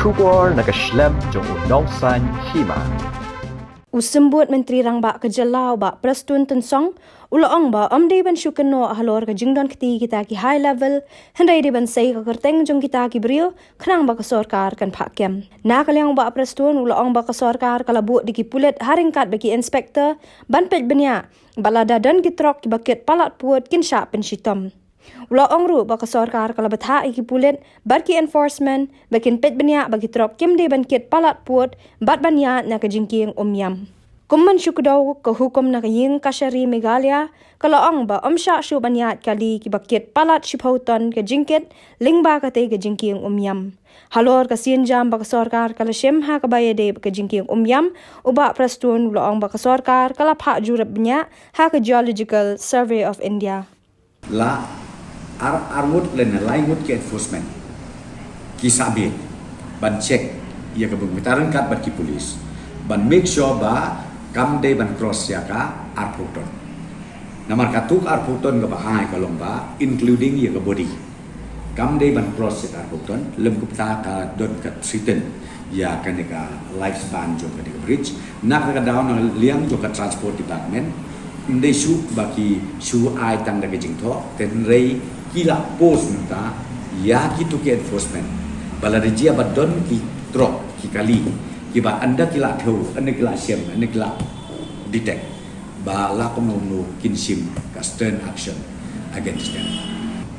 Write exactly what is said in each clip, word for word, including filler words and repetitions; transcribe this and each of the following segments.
Khubor na ka shlem jong u Nongsaiñ Hima. U Symbud Myntri Rangbah ka jylla u Bah Prestone Tynsong u la ong ba ym dei ban shu kynnoh halor ka jingdon kti kita ki high level, hynrei dei ban sei ka kyrteng jong kita ki briew khnang ba ka sorkar kan phah kem. Na ka liang u Bah Prestone u la ong ba ka sorkar ka la buh da ki pulit ha ryngkat bad ki inspector ban peit bniah ba lada don ki trok kiba kit palat pud kin shah pynshitom. U la ong ruh ba ka sorkar ka la bthah ïa ki pulit bad ki enforcement ba kin peit bniah ba ki trok kim dei ban kit palat pud bad ban ïaid na ka jingkieng umïam. Kum ban shu kdew, ka hukum na ka ïing kashari Meghalaya ka la ong ba ym shah shuh ban ïaid kali kiba kit palat shiphew ton ka jingkit lyngba katei ka jingkieng umïam. Halor ka sienjam ba ka sorkar ka la shim ha kaba ïadei bad ka jingkieng umïam, u Bah Prestone u la ong ba ka sorkar ka la phah jurip bniah ha ka Geological Survey of India. La ar, ar ngut lane lai ngut ki enforcement ki sah beit ban check ïa ka bynta ryngkat bad ki police ban make sure ba kam dei ban cross ïa ka arphew ton. Namar katto ka arphew ton kaba ai ka long ba including ïa ka body. Kam dei ban cross ïa ka arphew ton, lym kumta ka don ka threaten ïa kane ka lifespan jong kane ka bridge. Na kata ka daw na liang jong ka Transport Department, ym dei shuh ba ki shu ai tang da ka jingthoh, hynrei ki la post mynta ïa kito ki enforcement ba lada jia ba don ki trok, ki kali kiba ynda ki la thew, ynda ki la shem, ynda ki la detect, ba la kumno kumno kin shim ka stern action against them.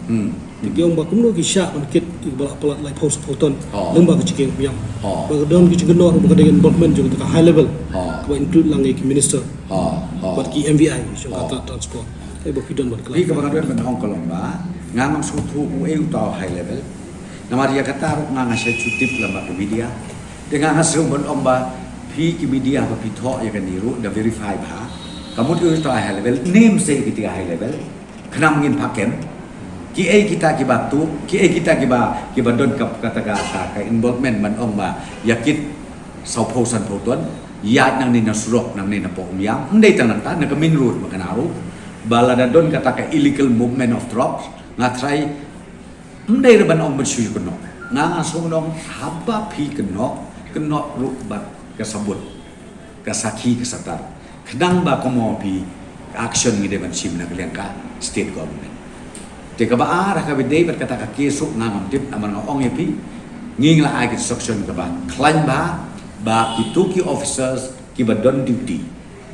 Hmm. Ki ong ba kumno ki shah ban kit ïa kiba la palat laiphew shiphew ton. Oh. Lyngba ka jingkieng umïam. Oh. Ba ka don ki jingkynnoh ba ka dei involvement jong ka high level. Oh. Kaba include lang ïa ki minister. Oh. Oh. Bad ki M V I jong ka, oh, tra-, transport. Ai ba phi don ban kla. Phi, kaba nga don ban ong ka long ba nga ngam sngewthuh uei uta u high level. Namar ïa kata ruh nga ngam sngewthuh tip lyngba ka media. Te nga ngam sngewthuh ban ong ba phi ki media ba phi thoh ïa kane ruh da verify bha. Ka mut uei uta u high level, name se kiti high level. Khnang ngin phah kem kiei kita kiba tuh, kiei kita kiba, kiba don ka, kata ka, ka, ka involvement ban ong ba ïa kit sawphew sanphew ton, ïaid nangne na surok, nangne na poh umïam, ym dei tang nangta, na ka main road ba kane ruh ba lada don kata ka illegal movement of drugs, nga tharai ym dei ruh ban ong ban shu ïakynnoh. Nga, nga sngewthuh haba phi kynnoh, kynnoh ruh bad ka sabut, ka sakhi, ka satar. Khnang ba kumno phi, ka action ngi dei ban shim na ka liang ka state government. Te kaba ar ha kaba dei bad kata ka case ruh nga ngam tip, namar nga ong ïa phi, ngi ngi la ai ka instruction kaba khlaiñ bha ba kito ki officers kiba don duty,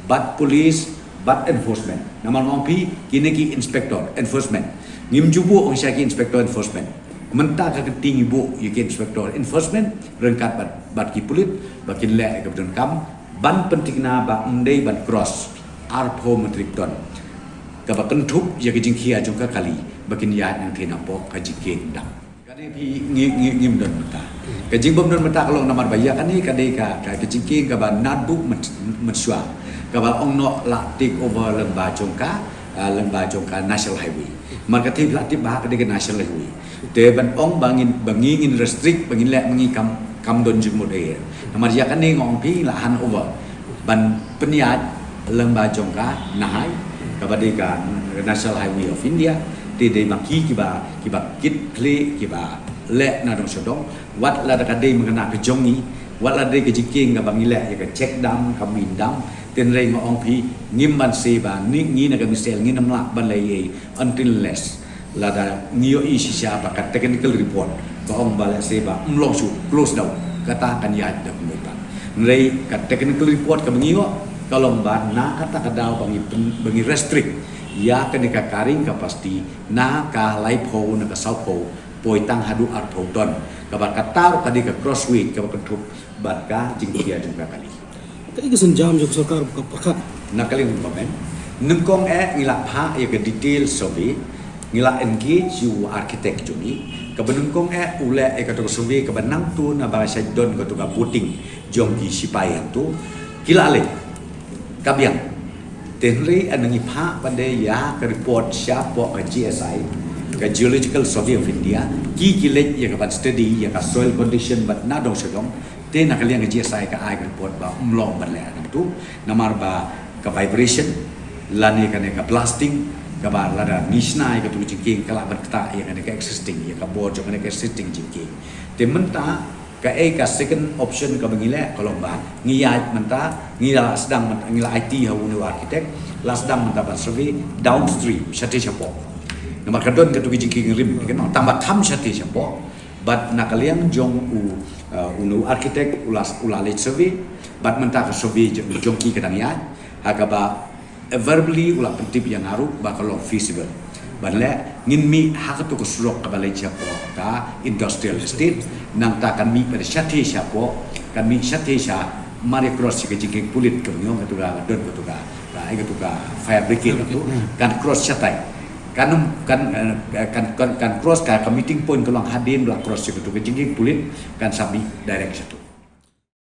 bad police, bad enforcement. Namar nga ong phi, kine ki inspector enforcement, ngim ju buh ong sha ki inspector enforcement. Mynta ka kynti ngi buh ïa ki inspector enforcement ryngkat bad, bad ki pulit ba kin leh ïa kaba donkam ban pynthikna ba ym dei ban cross arphew metric ton, kaba kynthup ïa ka jingkhia jong ka kali ba kin ïaid nangthie napoh ka jingkieng dam. Kane phi ngi, ngi, ngim don mynta. Ka jingbym don mynta ka long namar ba ïa kane ka dei ka, ka, ka jingkieng kaba naduh myn-, mynshuwa, kaba ong noh la take over lyngba jong ka, ah, lyngba jong ka National Highway. Mar kata phi la tip ba ka dei ka National Highway. Te ban ong ba ngin, ba ngi ngin restrict, ba ngin leh ma ngi kam, kam don jingmut ei. Namar ïa kane nga ong phi la hand over ban pynïaid lyngba jong ka NHAI, kaba dei ka National Highway of India. Te dei ma ki kiba, kiba kit khlieh, kiba leh na dong sha dong. Wat lada ka dei ma ka na ka jong ngi, wat lada dei ka jingkieng kaba ngi leh ïa ka check dam, ka main dam. Hynrei nga ong phi, ngim ban seh ba ngi, ngi na ka MeESTL ngin ym lah ban leh ei ei until unless lada ngi ïohi shisha ba ka technical report ka ong ba lehse ba ym long shuh, close down, kata kan ïaid da kumno pat. Hynrei ka technical report kaba ngi ïoh ka long ba na kata ka daw ba ngi pyn-, ba ngi restrict ïa kane ka carrying capacity na ka laiphew, na ka sawphew, poi tang haduh arphew ton, kaba kata ruh ka dei ka cross weight kaba kynthup bad ka jingkhia jong ka kali. Kaei ka sienjam jong ka sorkar ba ka pyrkhat? Na ka liang u government, nyngkong eh ngi la phah ïa ka detail survey, ngi la engage ïa u architect jong ngi, kaba nyngkong eh u leh ïa kato ka survey kaba nangta naba shait don kato ka voting jong ki shipai hangto, ki la leit, ka biang. Te hynrei ynda ngi phah pat de ïa ka report shapoh ka GSI, ka Geological Survey of India, ki ki leit ïa ka ban study ïa ka soil condition bad na dong sha dong. Te na ka liang ka GSI ka ai ka report ba ym long ban leh hangto, namar ba ka vibration lane kane ka blasting, kaba lada ngi shna ïa kato ka jingkieng ka lah ban ktah ïa kane ka existing, ïa ka bor jong kane ka existing jingkieng. Te mynta Kaei ka second option kaba ngi leh ka long ba ngi ïaid mynta, ngi la sdang mynta, ngi la aiti ha une u architect, la sdang mynta ban survey downstream, shathie shapoh. Namar ka don katu ka jingkieng rim, kano, tang ba kham shathie shapoh, bad na ka liang jong u, uh, une u architect, u la, u la leit survey, bad mynta ka survey jong, jong ki ka dang ïaid, ha kaba verbally u la pyntip ïa nga ruh ba ka long feasible. Ban leh ngin mih ha katu ka surok kaba leit shapoh ka industrial estate, nangta kan mih pat shathie shapoh, kan mih shathie sha, mar ïa cross sha ka jingkieng pulit kaba ngi ong katu ka, don katu ka, ka, eh, katu ka fire brigade katu, kan cross shatai. Kan, kan, eh, kan, kan, kan cross ka, ka meeting point ka long hadien ba la cross sha katu ka jingkieng pulit, kan sa mih direct shatu.